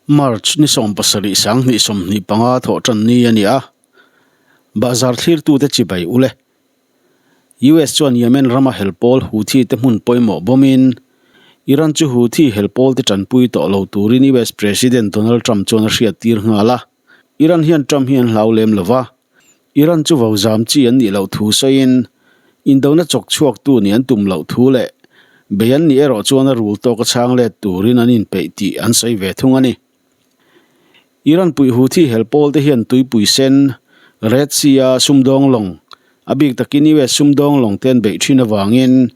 March ni 17 2025 thawhtan ni a ni a, bahzar thlirtute chibai ule. US chuan Yemen rama hel pawl Houthi te hmun pawimawh bawmin Iran chu Houthi hel pawl te tanpui tawh lo turin US President Donald Trump chuan a hriattir nghal a. Iran hian Trump hi an hlau lem lova, Iran chu vo zam chi an nih loh thu sawiin indona chawk chhuaktu nih an tum loh thu leh bei an nih erawh chuan a rul tawk a chhang let turin an inpeih tih an sawi ve thung a ni. Iran puih Houthi hel pawl te hian tuipui sen, Red Sea, a sumdawng lawng, a bik takin US sumdawng lawng te an beih thin avangin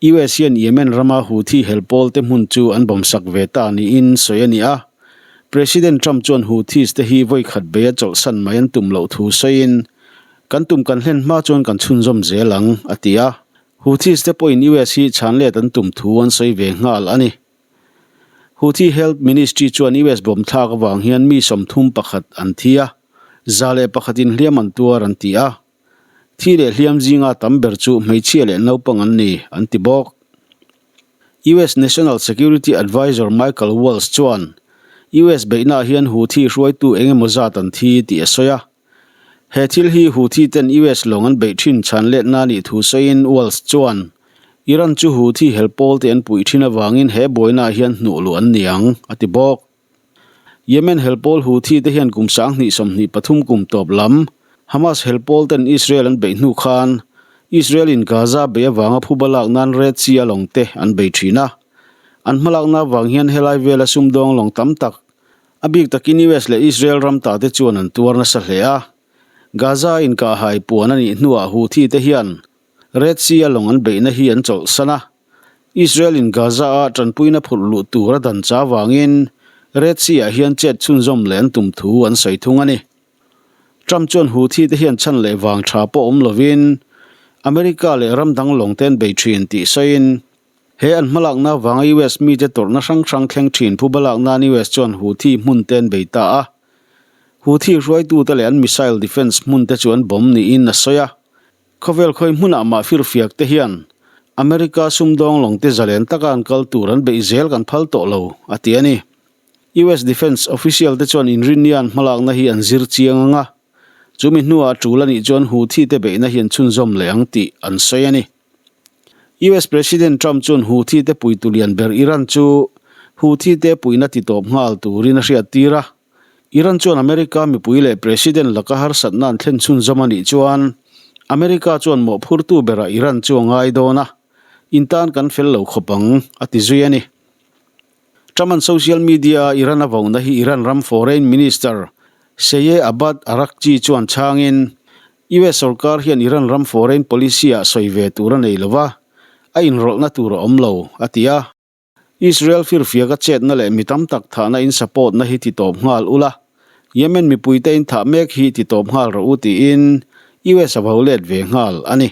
US hian Yemen rama Houthi hel pawl te hmun chu an bawmsak ve ta niin sawi a ni a. President Trump chuan Houthis te hi vawi khat bei a chawlhsan mai an tum loh thu sawiin, Kan tum kan hlen hma chuan kan chhunzawm zel ang, a ti a. Houthis te pawhin US hi chhan let an tum thu an sawi ve nghal a ni. Houthi Health Ministry chuan US bawm thlak avang hian mi 31 an thi a, 101 in hliam an tuar an ti a. Thi leh hliam zinga tam ber chu hmeichhia leh naupang an ni, an ti bawk. US National Security Advisor Michael Waltz chuan US beihnaah hian Houthi hruaitu eng emaw zat an thi tih a sawi a. He thil hi Houthi ten US lawng an beih thin chhan letna nih thu sawiin Waltz chuan Iran chu Houthi hel pawl te an puih thin avangin he buainaah hian hnuh luh an ni ang, a ti bawk. Yemen hel pawl Houthi te hian kum 2023 kum tawp lam Hamas hel pawl ten Israel an beih hnu khan Israel in Gaza bei avanga phuba lak nan Red Sea a lawng te an bei thin a. An hmalakna avang hian helai vela sumdawng lawng tam tak, a bik takin US leh Israel ram ta te chuan an tuar nasa hle a. Gaza a inkahhai puan a nih hnuah Houthi te hian Red Sea a lawng an beihna hi an chawlhsan a. Israel in Gaza a tanpuina phurh luh tur a dan cha vangin Red Sea ah hian chet chhunzawm leh an tum thu an sawi thung a ni. Trump chuan Houthi te hian chhan leh vang tha pawh awm lovin America leh ram dang lawng te an bei thin tih sawiin he an hmalakna vanga US mite tawrhna hrang hrang thleng thin phu balak nan US chuan Houthi hmun te an bei ta a. Houthi hruaitute leh an missile defence hmun te chu an bomb niin a sawi a. Khawvel khawi hmunah mah firfiak te hian America sumdawng lawng te zalen taka an kal tur an beih zel kan phal tawh lo, a ti a ni. US Defence official te chuan inrinnia an hmalakna hi an zir chiang ang a, chumi hnuah a tul a nih chuan Houthi te beihna hi an chhunzawm leh ang tih an sawi a ni. US President Trump chuan Houthi te puitu lian ber Iran chu Houthi te puihna titawp nghal turin a hriattir a. Iran chuan America mipui leh President laka harsatna an thlen chhunzawm a nih chuan America chuan mawhphurtu berah Iran chu a ngai dawn a, in tan kan fel lo khawp ang, a ti zui a ni. Trump-a'n social media-a Iran a vohna hi Iran ram Foreign Minister Seyed Abbas Araghchi chuan chhangin, US sorkar hian Iran ram foreign policy-ah sawi ve tur a nei lo va, a inrawlhna tur a awm lo, a ti a. Israel firfiaka chetna leh mi tam tak thahna in support na hi ti tawp nghal ula, Yemen mipuite in thah mek hi ti tawp nghal rawh u tiin US a vo let ve nghal a ni.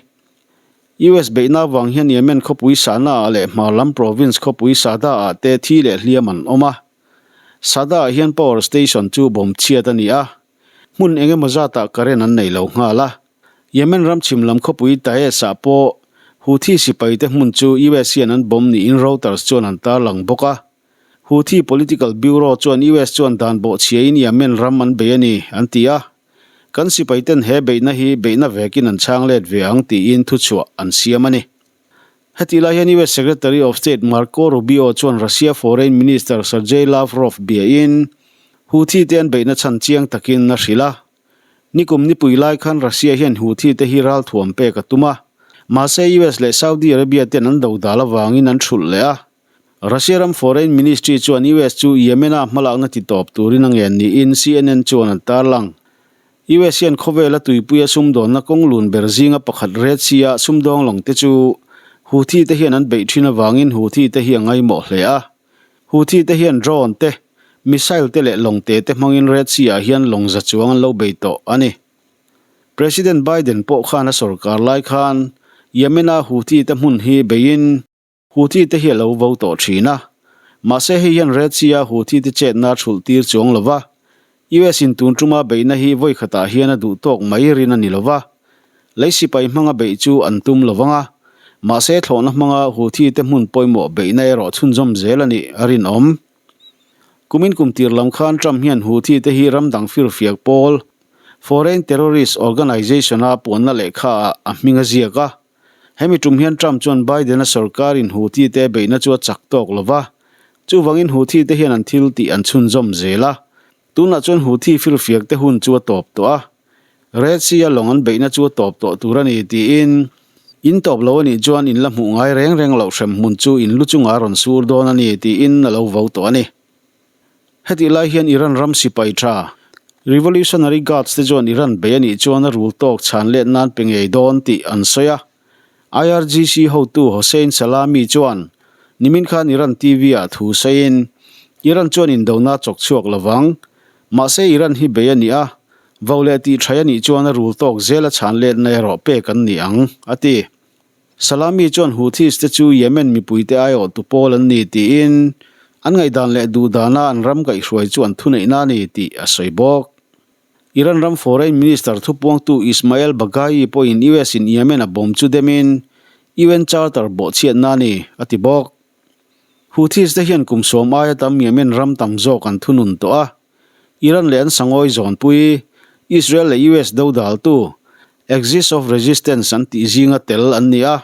US beihna avang hian Yemen khawpui Sanaa leh hmar lam province khawpui Sada ah te thi leh hliam an awm a. Sada ah hian power station chu bomb chhiat a ni a, hmun eng emaw zatah current an nei lo nghal a. Yemen ram chhim lam khawpui Taez-ah pawh Houthi sipaite hmun chu US hian an bomb niin Reuters chuan an tarlang bawk a. Houthi Political Bureau chuan US chuan dan bawhchhiain Yemen ram an bei a ni, an ti a. Kan sipaiten he beihna hi beihna vekin an chhang let ve ang tiin thuchhuah an siam a ni. Heti lai hian US Secretary of State Marco Rubio chuan Russia Foreign Minister Sergei Lavrov biain Houthi te an beihna chhan chiang takin a hrilh a. Nikum nipui lai khan Russia hian Houthi te hi ralthuam pek a tum a, mahse US leh Saudi Arabia ten an do dal avangin an thulh leh a. Russia ram Foreign Ministry chuan US chu Yemen-a hmalakna ti tawp turin a ngen niin CNN chuan an tarlang. US hian khawvela tuipuia sumdawnna kawng lun ber zinga pakhat Red Sea-a sumdawng lawng te chu Houthi te hian an beih thin avangin Houthi te hi a ngaimawh hle a. Houthi te hian drone te, missile te leh lawng te te hmangin Red Sea ah hian lawng za chuang an lo bei tawh a ni. President Biden pawh khan a sorkar lai khan Yemen-a Houthi te hmun hi beiin Houthi te hi a lo vo tawh thin a. Mahse hei hian Red Sea-a Houthi te chetna a thulh tir chuang lo va, US in tun tuma beihna hi vawi khatah hian a duh tawk mai rin a ni lo va. Lei sipai hmanga beih chu an tum lo vang a, mahse thlawhna hmanga Houthi te hmun pawimawh beihna erawh chhunzawm zel a nih a rinawm. Kumin kum tir lam khan Trump hian Houthi te hi ram dang firfiak pawl, Foreign Terrorist Organization, a puanna lehkha ah a hming a ziak a. Hemi tum hian Trump chuan Biden-a sorkarin Houthi te beihna chu a chak tawk lo va, chuvangin Houthi te hian an thil tih an chhunzawm zel a. Tunah chuan Houthi firfiak te hun chu a tawp tawh a, Red Sea-a lawng an beihna chu a tawp tawh tur a ni tiin, In tawp lo a nih chuan in la hmuh ngai reng reng loh hrem hmun chu in lu chungah rawn sur dawn a ni tiin a lo vo tawh a ni. Hetih lai hian Iran ram sipai tha, Revolutionary Guards te chuan Iran bei a nih chuan a rul tawk chhan let nan pe ngei dawn tih an sawi a. IRGC hotu Hossein Salami chuan nimin khan Iran TV-ah thu sawiin, Iran chuan indona chawk chhuak lovang. Mahse Iran hi bei a ni a, vo leh tih thaih a nih chuan a rul tawk zel a chhan letna erawh pek an ni ang, a ti. Salami chuan Houthis te chu Yemen mipuite aiawhtu pawl an ni tiin an ngaihdan leh duhdana an ram kaihhruai chu an thuneihna a ni tih a sawi bawk. Iran ram Foreign Minister thupuangtu Ismail Baghaei pawhin US in Yemen a bawm chu demin UN Charter bawhchhiatna a ni, a ti bawk. Houthis te hian kum sawm aia tam Yemen ram tam zawk an thunun tawh a, Iran leh an sangawi zawnpui, Israel leh US dodaltu, Axis of Resistance an tih zinga tel an ni a.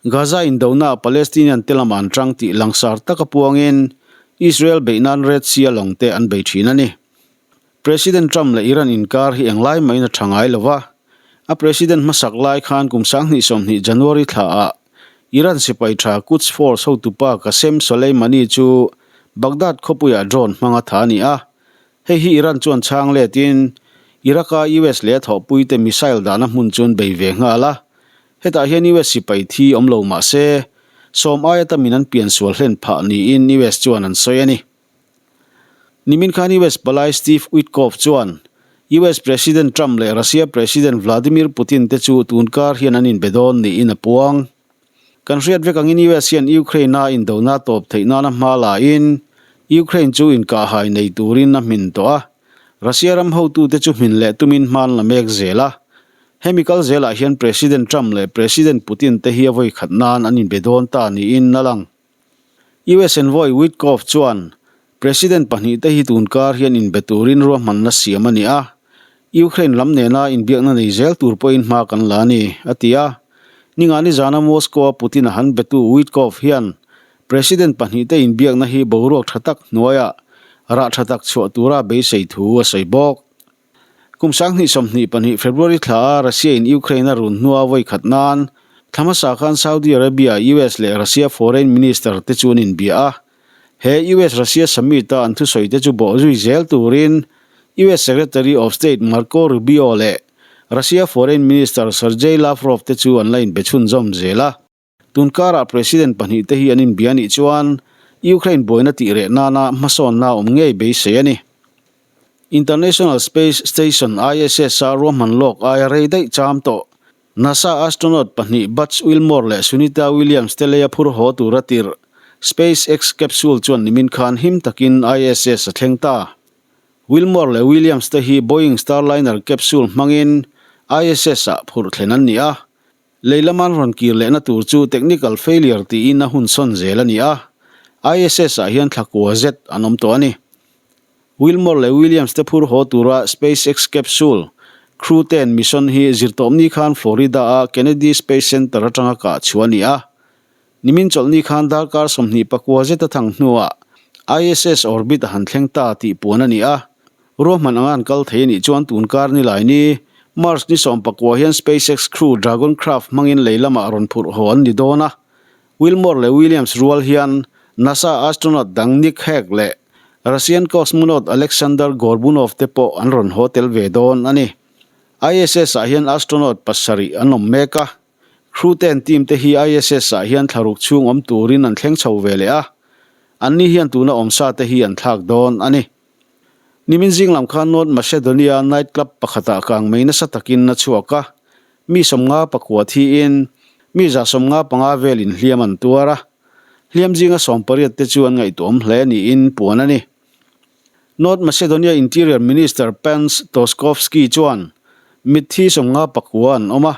Gaza indonaah Palestinian te lamah an tang tih langsar taka puangin Israel beih nan Red Sea lawng te an bei thin a ni. President Trump leh Iran inkar hi englai maiin a tha ngai lo va, a president hmasak lai khan kum 2020 January thlaah Iran sipai tha Quds Force hotupa Qasem Soleimani chu Baghdad khawpuiah drone hmanga tha a ni a. Hei hi Iran chuan chhang letin Iraq-a US leh a thawhpuite missile dahna hmun chu an bei ve nghal a. Hetah hian US sipai thi awm lo mah se, sawm aia tamin an piansual hlen phah niin US chuan an sawi a ni. Nimin khan US palai Steve Witkoff chuan US President Trump leh Russia President Vladimir Putin te chu tunkar hian an inbe dawn niin a puang. Kan hriat vek angin US hian Ukraine-a indona tawp theih nana hma lain Ukraine chu inkahhai nei turin a hmin tawh a, Russia ram hotute chu hmin leh tumin hma an la mek zel a. Hemi kal zelah hian President Trump leh President Putin te hi a vawikhat nan an inbe dawn ta niin a lang. US envoy Witkoff chuan President pahnihte hi tunkar hian inbe turin ruahmanna siam a ni a, Ukraine lam nena inbiakna nei zel tur pawhin hma kan la a ni, a ti a. Ningani zana Moscow-a Putin a han betu Witkoff hian President pahnihte inbiakna hi boruak tha tak hnuaiah rah tha tak chhuah tura beisei thu a sawi bawk. Kum 2022 February thla a Russia in Ukraine a run hnua vawi khat nan, thla hmasa khan Saudi Arabia, US leh Russia Foreign Minister te chu an inbia a. He US-Russia summit a an thusawi te chu bawh zui zel turin US Secretary of State Marco Rubio leh Russia Foreign Minister Sergei Lavrov te chu an la inbe chhunzawm zel a. Tun karah President pahnihte hi an inbia nih chuan Ukraine buaina tih reh nana hmasawnna awm ngei beisei a ni. International Space Station, ISS, a ruahman lawk aia rei daih cham tawh. NASA astronaut pahnih Butch Wilmore leh Sunita Williams te leia phur haw tura tirh SpaceX capsule chuan nimin khan him takin ISS a thleng ta. Wilmore leh Williams te hi Boeing Starliner capsule hmangin ISS-ah phurh thlen an ni a. Lei lama an rawn kir lehna tur chu technical failure tiin a hun sawn zel a ni a, ISS ah hian thla kua zet an awm tawh a ni. Wilmore leh Williams te phur haw tura SpaceX capsule crew ten mission hi zirtawpni khan Florida-a Kennedy Space Center atanga kah chhuah a ni a. Nimin chawlhni khan darkar 24 zet a thang hnuah ISS orbit a han thleng ta tih puan a ni a. Ruahman anga an kal thei a nih chuan tun kar ni lai ni, March ni 19 hian SpaceX Crew Dragon craft hmangin lei lamah rawn phurh haw an ni dawn a. Wilmore leh Williams rual hian NASA astronaut dang Nick Hague leh Russian cosmonaut Alexander Gorbunov te pawh an rawn haw tel ve dawn a ni. ISS ah hian astronaut pasarih an awm mek a. Crew ten team te hi ISS ah hian thlaruk chhung awm turin an thleng chho ve leh a, anni hian tuna awmsa te hi an thlak dawn a ni. Nimin zing lam khan North Macedonia night club pakhatah kang mei nasa takin a chhuak a, mi 59 thiin mi 175 velin hliam an tuar a, hliam zinga 18 te chu an ngaihtuahawm hle niin puan a ni. North Macedonia Interior Minister Pans Toskovski chuan mitthi 59 an awm a,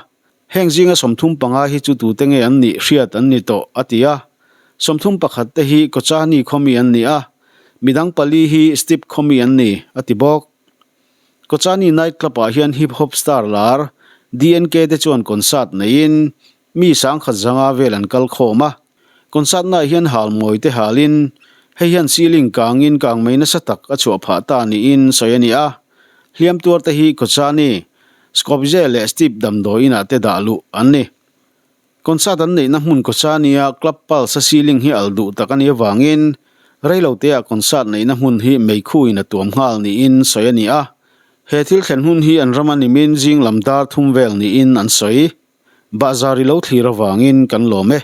Heng zinga 35 hi chu tute nge an nih hriat an ni tawh, a ti a. 31 te hi Kochani khawmi an ni a. Midang pali hi Stip khawmi an ni, a ti bawk. Kocani night club-ah hian hip hop star lar DNK te chuan concert neiin mi sangkhat zanga vel an kal khawm a. Concert naah hian hal mawi te halin hei hian ceiling kangin kang mai nasa tak a chhuah phah ta niin sawi a ni a. Hliam tuar te hi Kocani, Skopje leh Stip damdawi inah te dah luh an ni. Concert an neihna hmun Kocani-a Club Pulse-a ceiling hi al duh tak a nih avangin reiloteah concert neihna hmun hi meikhuin a tuam nghal niin sawi a ni a. He thil thlen hun hi an rama nimin zing lam dar thum vel niin an sawi. Bahzar i lo thlir avangin kan lawm e.